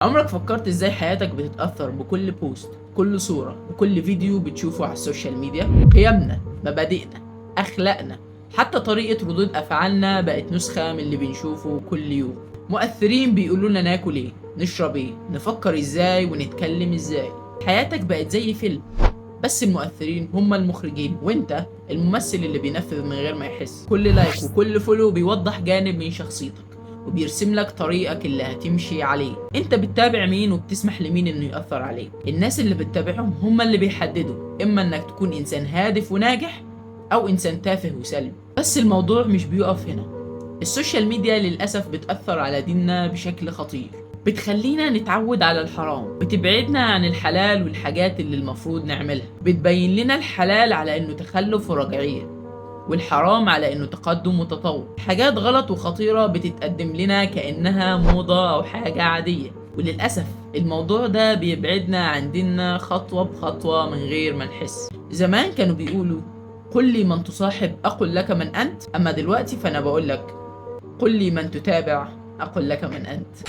عمرك فكرت ازاي حياتك بتتأثر بكل post، كل صورة، بكل فيديو بتشوفه على ال social media؟ قيمنا، مبادئنا، أخلاقنا، حتى طريقة ردود أفعالنا بقت نسخة من اللي بنشوفه كل يوم. مؤثرين بيقولوا لنا ناكل ايه، نشرب ايه، نفكر ازاي ونتكلم ازاي. حياتك بقت زي فيلم، بس المؤثرين هم المخرجين وانت الممثل اللي بينفذ من غير ما يحس. كل like وكل follow بيوضح جانب من شخصيتك وبيرسم لك طريقك اللي هتمشي عليه. انت بتتابع مين وبتسمح لمين انه يأثر عليك؟ الناس اللي بتتابعهم هم اللي بيحددوا اما انك تكون انسان هادف وناجح او انسان تافه وسلبي. بس الموضوع مش بيقف هنا. ال social media للأسف بتأثر على ديننا بشكل خطير، بتخلينا نتعود على الحرام، بتبعدنا عن الحلال والحاجات اللي المفروض نعملها، بتبين لنا الحلال على انه تخلف ورجعية والحرام على انه تقدم وتطور. حاجات غلط وخطيرة بتتقدم لنا كأنها موضة او حاجة عادية، وللأسف الموضوع ده بيبعدنا عن ديننا خطوة بخطوة من غير ما نحس. زمان كانوا بيقولوا قل لي من تصاحب أقل لك من أنت، أما دلوقتي فأنا بقول لك قل لي من تتابع أقل لك من أنت.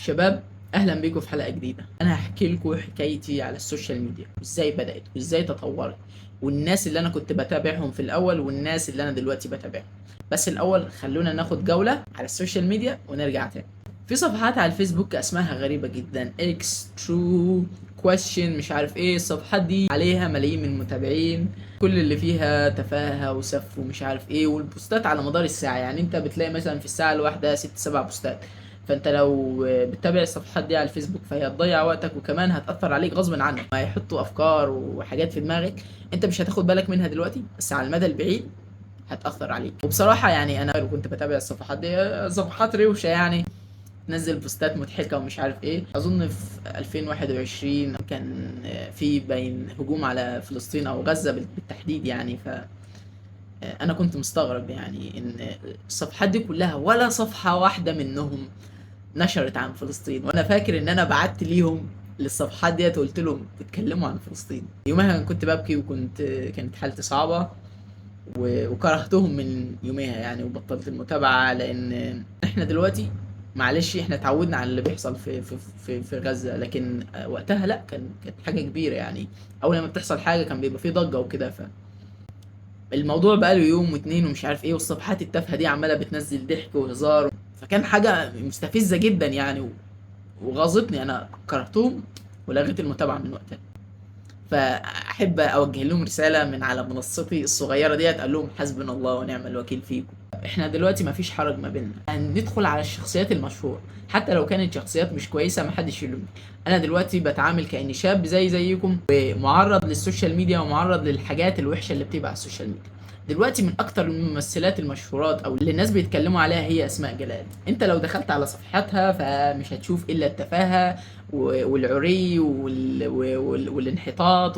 شباب، اهلا بيكم في حلقة جديده. انا هحكي لكم حكايتي على ال social media، وازاي بدات وازاي تطورت، والناس اللي انا كنت بتابعهم في الاول والناس اللي انا دلوقتي بتابعهم. بس الاول خلونا ناخد جولة على ال social media ونرجع تاني. في صفحات على الفيسبوك اسمها غريبة جدا، X true question مش عارف ايه. الصفحات دي عليها ملايين من المتابعين، كل اللي فيها تفاهه وسف ومش عارف ايه، والبوستات على مدار الساعه، يعني انت بتلاقي مثلا في الساعة الواحدة ست سبع بوستات. فانت لو بتتابع الصفحات دي على الفيسبوك فهي هتضيع وقتك وكمان هتأثر عليك غصب عنك. هيحطوا افكار وحاجات في دماغك انت مش هتاخد بالك منها دلوقتي، بس على المدى البعيد هتأثر عليك. وبصراحة يعني انا كنت بتابع الصفحات دي، صفحات روشة يعني، تنزل بوستات مضحكة ومش عارف ايه. اظن في 2021 كان في بين هجوم على فلسطين او غزة بالتحديد يعني، ف انا كنت مستغرب يعني ان الصفحات دي كلها ولا صفحة واحدة منهم نشرت عن فلسطين. وانا فاكر ان انا بعت ليهم للصفحات ديت وقلت لهم اتكلموا عن فلسطين. يومها كنت ببكي وكنت كانت حالتي صعبة وكرهتهم من يوميها يعني، وبطلت المتابعة. لان احنا دلوقتي معلش احنا اتعودنا على اللي بيحصل في غزة، لكن وقتها لا، كانت حاجة كبيرة يعني. اول لما بتحصل حاجة كان بيبقى فيه ضجة وكده، ف الموضوع بقاله يوم واتنين ومش عارف ايه، والصفحات التافهة دي عمالة بتنزل ضحك وهزار، فكان حاجة مستفزة جدا يعني وغاظتني. انا كرهتهم ولغيت المتابعة من وقتها. فاحب اوجه لهم رسالة من على منصتي الصغيرة ديت، قال لهم حسبنا الله ونعم الوكيل فيكم. احنا دلوقتي مفيش حرج ما بيننا، ندخل على الشخصيات المشهورة حتى لو كانت شخصيات مش كويسة محدش يلومني. انا دلوقتي بتعامل كاني شاب زي زيكم، ومعرض لل social media ومعرض للحاجات الوحشة اللي بتبقى على ال social media. دلوقتي من اكتر الممثلات المشهورات او اللي الناس بيتكلموا عليها هي اسماء جلال. انت لو دخلت على صفحتها فمش هتشوف الا التفاهة والعري والانحطاط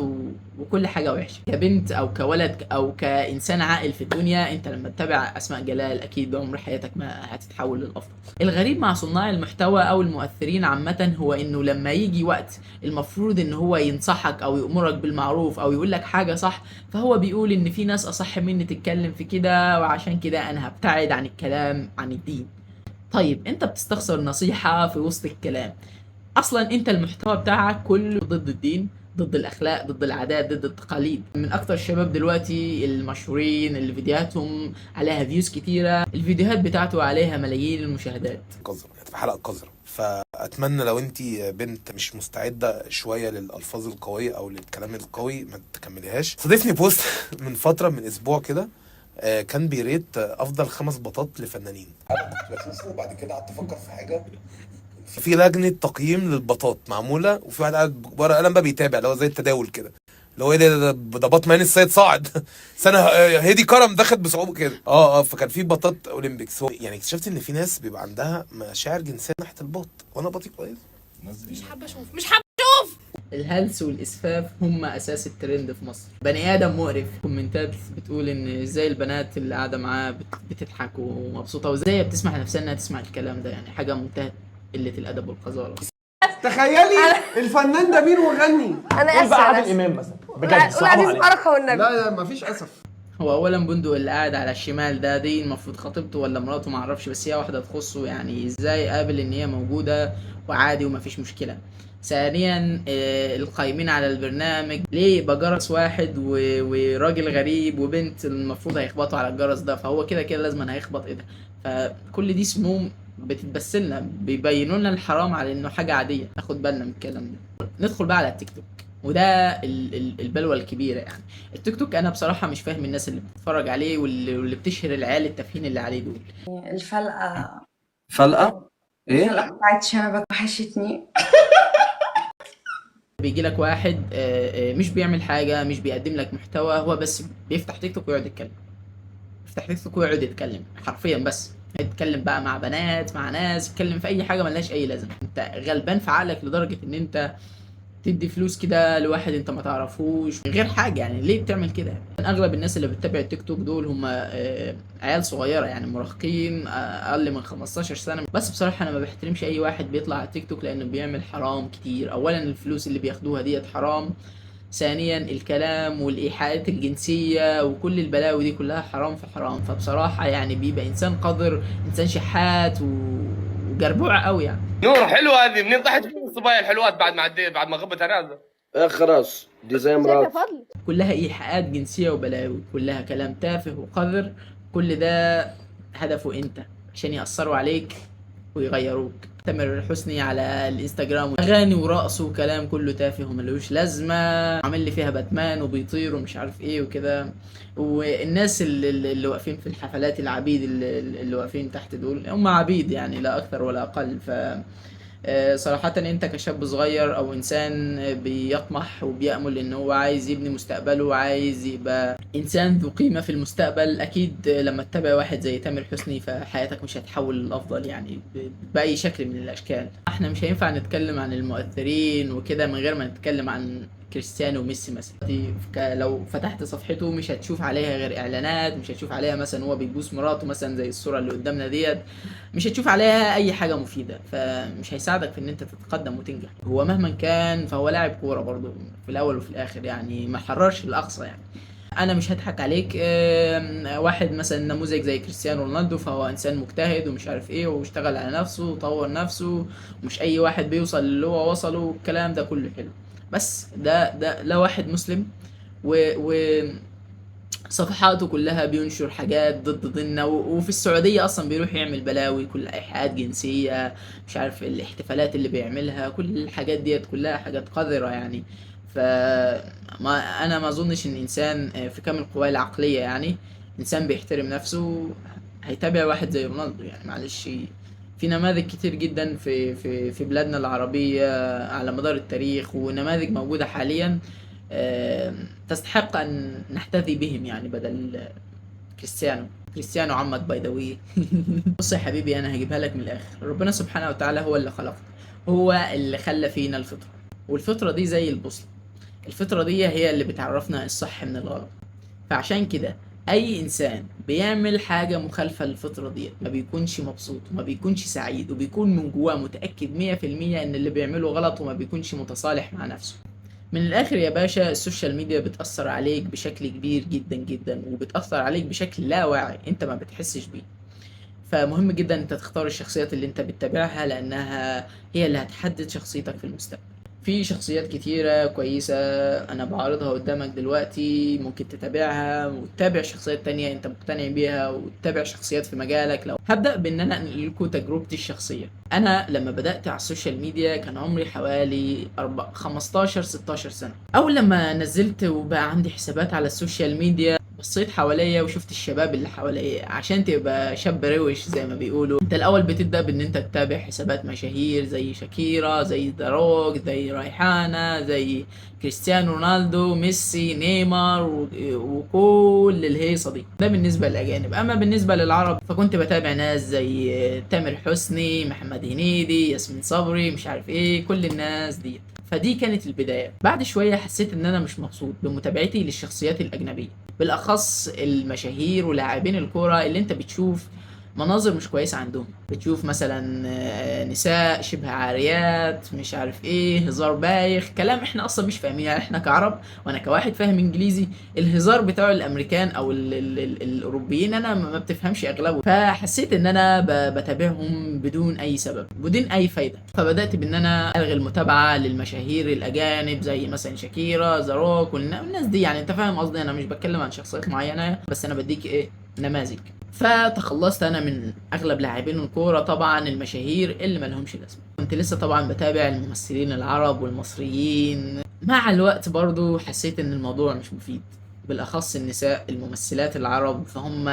وكل حاجة وحشة. كبنت او كولد او كانسان عاقل في الدنيا، انت لما تتابع اسماء جلال اكيد عمر حياتك ما هتتحول للافضل. الغريب مع صناع المحتوى او المؤثرين عامة هو انه لما يجي وقت المفروض ان هو ينصحك او يأمرك بالمعروف او يقول لك حاجة صح، فهو بيقول ان في ناس اصح مني تتكلم في كده، وعشان كده انا هبتعد عن الكلام عن الدين. طيب انت بتستخسر نصيحة في وسط الكلام؟ اصلا انت المحتوى بتاعك كله ضد الدين، ضد الاخلاق، ضد العادات، ضد التقاليد. من اكتر الشباب دلوقتي المشهورين اللي فيديوهاتهم عليها views كتيرة، الفيديوهات بتاعته عليها ملايين المشاهدات. قذرة، هتبقى حلقة قذرة. فأتمنى لو أنت بنت مش مستعدة شوية للألفاظ القوية أو للكلام القوي ما تكمليهاش. صادفني post من فترة، من أسبوع كده، كان بي rate أفضل 5 بطات لفنانين. أنا كنت بشوفه وبعد كده قعدت أفكر في حاجة. في لجنة تقييم للبطاط معمولة، وفي واحد قاعد بورقة قلم بقى بيتابع، اللي هو زي التداول كده، اللي هو ايه ده بط مين السيد صاعد سنة، هيدي كرم دخلت بصعوبة كده. فكان في بطاط Olympics. هو يعني اكتشفت ان في ناس بيبقى عندها مشاعر جنسية ناحية البط، وانا بطي كويس. مش حابة اشوف، مش حابة اشوف. الهلس والاسفاف هم اساس الترند في مصر. بني ادم مقرف. كومنتات بتقول ان ازاي البنات اللي قاعدة معاه بتضحك ومبسوطة، وازاي بتسمح لنفسها انها تسمع الكلام ده، يعني حاجة منتهى قلة الادب والقذاره. تخيلي الفنان ده مين وغني؟ انا قول اسفه بقى عادل أنا آسفة. امام مثلا، بجد قول صعب عزيز عليك. بركة والنبي. لا لا مفيش اسف. هو اولا بندق اللي قاعد على الشمال ده، دي المفروض خطيبته ولا مراته معرفش، بس هي واحدة تخصه، يعني ازاي قابل ان هي موجودة وعادي ومفيش مشكلة. ثانيا القايمين على البرنامج ليه يبقى جرس واحد وراجل غريب وبنت المفروض هيخبطوا على الجرس ده؟ فهو كده كده لازم هيخبط، ايه ده؟ فكل دي سموم بتتبسلنا، بيبينوا لنا الحرام على انه حاجة عادية. ناخد بالنا من الكلام ده. ندخل بقى على التيك توك، وده البلوه الكبيرة يعني. التيك توك انا بصراحة مش فاهم الناس اللي بتتفرج عليه واللي بتشهر العيال التافهين اللي عليه دول. الفلقة. فلقه ايه؟ الفلقة بتاعت شنبك وحشتني. بيجي لك واحد مش بيعمل حاجة، مش بيقدم لك محتوى، هو بس بيفتح تيك توك ويقعد يتكلم، يفتح تيك توك ويقعد يتكلم حرفيا، بس يتكلم بقى مع بنات مع ناس، يتكلم في اي حاجة ملهاش اي لازمه. انت غلبان في عقلك لدرجة ان انت تدي فلوس كده لواحد انت ما تعرفوش غير حاجة، يعني ليه بتعمل كده؟ اغلب الناس اللي بتتابع التيك توك دول هم عيال صغيرة، يعني مراهقين، اقل من 15 سنة. بس بصراحة انا ما بحترمش اي واحد بيطلع على التيك توك لانه بيعمل حرام كتير. اولا الفلوس اللي بياخدوها ديت حرام، ثانيا الكلام والايحاءات الجنسية وكل البلاوي دي كلها حرام في حرام. فبصراحة يعني بيبقى انسان قذر، انسان شحات وجربوع قوي يعني. نور حلوة هذه، منين طحت فيهم الصبايا الحلوات بعد ما عدي بعد ما غبت انا؟ اخرس دي زي شايف يا مرات فضل؟ كلها ايحاءات جنسية وبلاوي، كلها كلام تافه وقذر. كل ده هدفه انت عشان يأثروا عليك ويغيروك. تامر حسني على الانستجرام اغاني ورقص وكلام كله تافه وملوش لازمه، عامل لي فيها باتمان وبيطير ومش عارف ايه وكده. والناس اللي واقفين في الحفلات، العبيد اللي واقفين تحت دول هم عبيد يعني، لا اكثر ولا اقل. ف صراحة انت كشاب صغير او انسان بيطمح وبيأمل ان هو عايز يبني مستقبله وعايز يبقى انسان ذو قيمة في المستقبل، اكيد لما تتابع واحد زي تامر حسني فحياتك مش هتحول للافضل يعني بأي شكل من الاشكال. احنا مش هينفع نتكلم عن المؤثرين وكده من غير ما نتكلم عن كريستيانو وميسي مثلا. لو فتحت صفحته مش هتشوف عليها غير اعلانات، مش هتشوف عليها مثلا هو بيبوس مراته مثلا زي الصورة اللي قدامنا ديت، مش هتشوف عليها اي حاجة مفيدة، فمش هيساعدك في ان انت تتقدم وتنجح. هو مهما كان فهو لاعب كورة برضه في الاول وفي الاخر، يعني ما حررش الاقصى يعني. انا مش هضحك عليك، واحد مثلا نموذج زي كريستيانو رونالدو فهو انسان مجتهد ومش عارف ايه، واشتغل على نفسه وطور نفسه، ومش اي واحد بيوصل اللي هو وصله والكلام ده كله حلو. بس ده لا واحد مسلم و صفحاته كلها بينشر حاجات ضد ديننا، وفي السعودية أصلا بيروح يعمل بلاوي، كل إيحاءات جنسية، مش عارف الاحتفالات اللي بيعملها، كل الحاجات ديت كلها حاجات قذرة يعني. فما أنا ما أظنش إن إنسان في كامل قواه العقلية، يعني إنسان بيحترم نفسه، هيتابع واحد زي رونالدو يعني. معلش، في نماذج كتير جدا في في في بلادنا العربية على مدار التاريخ، ونماذج موجودة حاليا تستحق ان نحتذي بهم يعني، بدل كريستيانو. كريستيانو عمك by the way. بص يا حبيبي، انا هجيبها لك من الاخر. ربنا سبحانه وتعالى هو اللي خلقنا، هو اللي خلى فينا الفطرة، والفطرة دي زي البوصلة، الفطرة دي هي اللي بتعرفنا الصح من الغلط. فعشان كده اي انسان بيعمل حاجة مخالفة للفطرة دي ما بيكونش مبسوط وما بيكونش سعيد، وبيكون من جواه متأكد 100% ان اللي بيعمله غلط، وما بيكونش متصالح مع نفسه. من الاخر يا باشا، ال social media بتأثر عليك بشكل كبير جدا جدا، وبتأثر عليك بشكل لا واعي انت ما بتحسش بيه. فمهم جدا انت تختار الشخصيات اللي انت بتتابعها، لانها هي اللي هتحدد شخصيتك في المستقبل. في شخصيات كتيرة كويسة أنا بعرضها قدامك دلوقتي، ممكن تتابعها وتتابع شخصيات تانية أنت مقتنع بيها، وتتابع شخصيات في مجالك. لو هبدأ بإن أنا أنقل لكم تجربتي الشخصية. أنا لما بدأت على ال social media كان عمري حوالي 15 16 سنة. أول لما نزلت وبقى عندي حسابات على ال social media، بصيت حواليا وشفت الشباب اللي حواليا. عشان تبقى شاب روش زي ما بيقولوا، انت الاول بتبدا بان انت تتابع حسابات مشاهير زي شاكيرا، زي ذا روك، زي ريحانة، زي كريستيانو رونالدو، ميسي، نيمار، وكل الهيصه دي. ده بالنسبة للاجانب. اما بالنسبة للعرب فكنت بتابع ناس زي تامر حسني، محمد هنيدي، ياسمين صبري، مش عارف ايه، كل الناس دي. فدي كانت البداية. بعد شوية حسيت ان انا مش مبسوط بمتابعتي للشخصيات الاجنبية، بالاخص المشاهير ولاعبين الكورة اللي انت بتشوف مناظر مش كويسة عندهم. بتشوف مثلا نساء شبه عاريات، مش عارف ايه، هزار بايخ، كلام احنا اصلا مش فاهمين. يعني احنا كعرب وانا كواحد فاهم انجليزي، الهزار بتاع الامريكان او ال ال ال الاوروبيين انا ما بتفهمش اغلبه. فحسيت ان انا بتابعهم بدون اي سبب، بدون اي فايده. فبدات بان انا الغي المتابعة للمشاهير الاجانب زي مثلا شاكيرا، The Rock والناس دي. يعني انت فاهم قصدي، انا مش بتكلم عن شخصيات معينة، بس انا بديك ايه نماذج. فتخلصت انا من اغلب لاعبين الكورة طبعا المشاهير اللي ما لهمش لازمه. كنت لسه طبعا بتابع الممثلين العرب والمصريين. مع الوقت برضو حسيت ان الموضوع مش مفيد، بالاخص النساء الممثلات العرب، فهم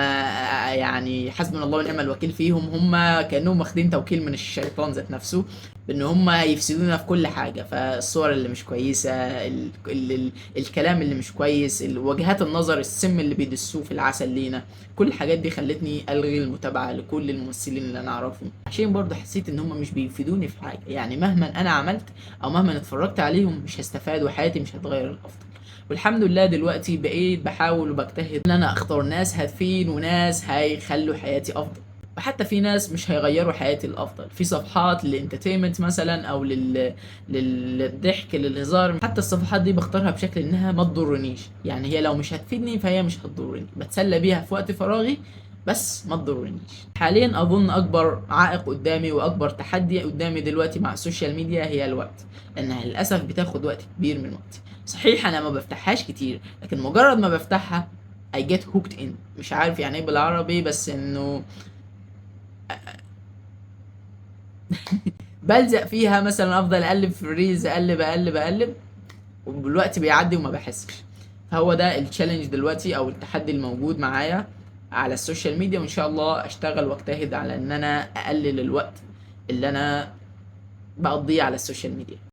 يعني حسبنا الله ونعم الوكيل فيهم، هم كانهم واخدين توكيل من الشيطان ذات نفسه بان هم يفسدونا في كل حاجة. فالصور اللي مش كويسة، ال ال ال الكلام اللي مش كويس، وجهات النظر، السم اللي بيدسوه في العسل لينا، كل الحاجات دي خلتني الغي المتابعة لكل الممثلين اللي انا اعرفهم، عشان برضه حسيت ان هم مش بيفيدوني في حاجة. يعني مهما انا عملت او مهما اتفرجت عليهم مش هستفاد وحياتي مش هتغير الافضل. والحمد لله دلوقتي بقيت بحاول وبجتهد ان انا اختار ناس هادفين وناس هيخلوا حياتي افضل. وحتى في ناس مش هيغيروا حياتي الافضل، في صفحات لل entertainment مثلا او للضحك، للهزار، حتى الصفحات دي بختارها بشكل انها ما تضرنيش. يعني هي لو مش هتفيدني فهي مش هتضرني، بتسلى بيها في وقت فراغي بس ما تضرنيش. حاليا اظن اكبر عائق قدامي واكبر تحدي قدامي دلوقتي مع ال social media هي الوقت، لانها للاسف بتاخد وقت كبير من وقتي. صحيح انا ما بفتحهاش كتير، لكن مجرد ما بفتحها I get hooked in، مش عارف يعني ايه بالعربي، بس انه بلزق فيها. مثلا افضل اقلب في ال reels، اقلب اقلب اقلب، والوقت بيعدي وما بحسش. فهو ده ال challenge دلوقتي او التحدي الموجود معايا على ال social media، وان شاء الله اشتغل واجتهد على ان انا اقلل الوقت اللي انا بقضيه على ال social media.